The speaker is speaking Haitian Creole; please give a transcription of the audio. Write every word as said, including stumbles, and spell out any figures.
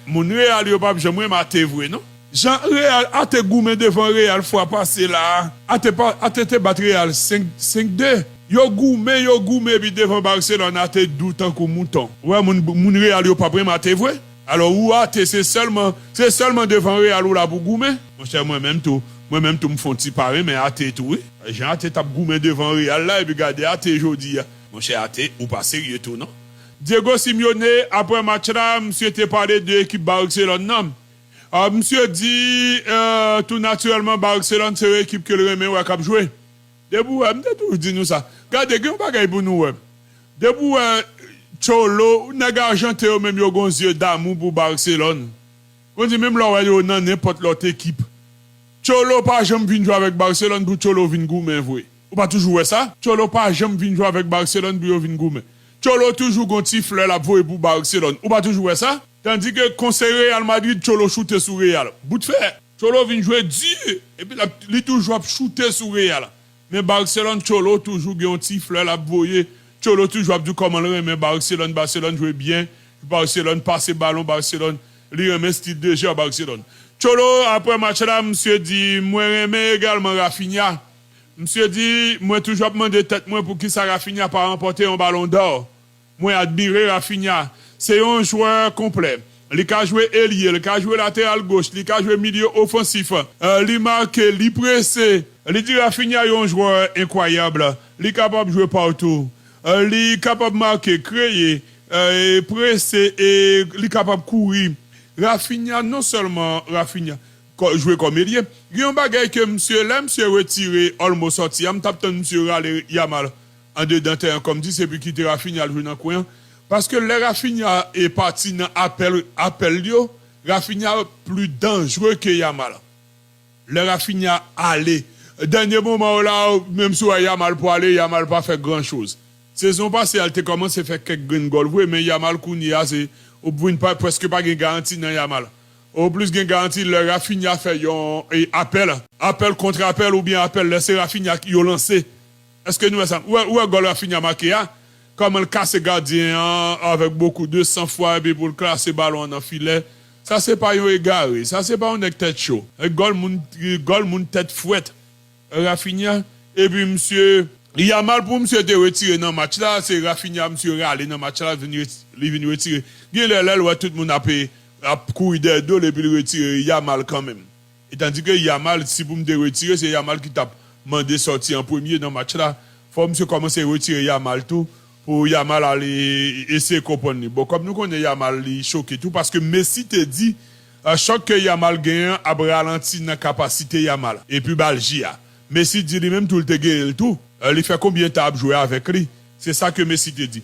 Moun Real yo p ap janm renmen Ate vre non. Jan Real, Ate goumen devan Real fwa pase la a, Ate pa, Ate te bat Real senk, senk de. Yo goumen, yo goumen, epi devan Barcelone, Ate dou tankou mouton. Ou wè, moun, moun Real yo p ap renmen Ate vre. Alò, ou Ate, se sèlman, se sèlman devan Real ou la pou goumen. Monchè, mwen menm tou, mwen menm tou, m fè yon ti pa renmen Ate tou, wi. Jan Ate t ap goumen devan Real la, epi gade Ate jodi a. Monchè, Ate, ou pa serye tou, non. Diego Simeone, apre match la, misye te pale de ekip Barcelone nan. Ah, misye di, euh, tou natirèlman, Barcelone se yon ekip ke l renmen wè k ap jwe. Depi w wè, m te toujou di nou sa. Gade, gen yon bagay pou nou wè. Depi w wè Cholo, nèg Ajanten yo menm yo gon zye damou pou Barcelone. Kondi menm lè w wè yo nan nenpòt lòt ekip. Cholo pa janm vin jwe avèk Barcelone pou Cholo vin goumen vre. Ou pa toujou wè sa? Cholo pa janm vin jwe avèk Barcelone pou yo vin goumen. Cholo toujou gon ti flè l ap voye pou Barcelone. Ou pa toujou wè sa? Tandi ke konsèy Real Madrid, Cholo choute sou Real. Bout fè. Cholo vin jwe di, epi l ap, li toujou ap choute sou Real. Men Barcelone, Cholo toujou gen yon ti flè l ap voye. Cholo toujou ap di w kòman l renmen Barcelone, Barcelone jwe byen, Barcelone pase balon, Barcelone, li renmen stil de jè Barcelone. Cholo, apre match la, misye di, mwen renmen egalman Raphinha. Misye di, mwen toujou ap mande tèt mwen poukisa Raphinha pa ranpòte yon Ballon d'Or. Mwen admire Raphinha. Se yon jwè konplè. Li ka jwe elye, li ka jwe lateral goch, li ka jwe milye ofansif. Euh, li make, li prese. Li di Raphinha yon jwè enkwayab. Li kapab jwe patou. Euh, li kapab make, kreye, euh, prese e li kapab kouri. Raphinha, non sèlman Raphinha, kò-, jwe kòm elye. Gen yon bagay ke misye, lè misye retire Olmo sòti a, m t ap tann misye rale Yamal andedan tèren kòmsi se pou kite Raphinha al jwe nan kwen an. Paske lè Raphinha e pati nan apèl, apèl yo, Raphinha pli danjre ke Yamal. Lè Raphinha ale, dènye moman yo la, menm si w wè Yamal pou ale, Yamal pa fè gran choz. Sezon pase a, l te kòmanse fè kèk grenn gòl vre, men Yamal kounye a, se, ou vin pa, prèske pa gen garanti nan Yamal. Ou plis gen garanti lè Raphinha fè yon, e, apèl. Apèl kont apèl oubyen apèl lè se Raphinha ki yo lanse. Èske nou wè sa? Ou wè, ou wè gòl Raphinha make a? Kòman l kase gadyen an avèk bokou de san fwa epi pou l klase balon an nan filè? Sa se pa yon egare, sa se pa yon nèg tèt cho. E gòl moun, gòl moun tèt frèt. Raphinha, epi misye, Yamal pou misye te retire nan match la, se Raphinha misye rale nan match la, vin ret-, li vin retire. Gen lè, lè l wè tout moun ap, ap kouri dèyè do l epi l retire Yamal kanmenm. E tandi ke Yamal, si pou m te retire, se Yamal ki t ap mande sòti an premye nan match la. Fò misye kòmanse retire Yamal tou, pou Yamal ale eseye konprann li. Bon, kòm nou konnen Yamal, li choke tou, paske Messi te di, euh, chòk ke Yamal genyen an ap ralanti nan kapasite Yamal. Epi ba l ji a. Messi di li menm tou, li te genyen l tou. Euh, li fè konbyen tan ap jwe avèk li. Se sa ke Messi te di.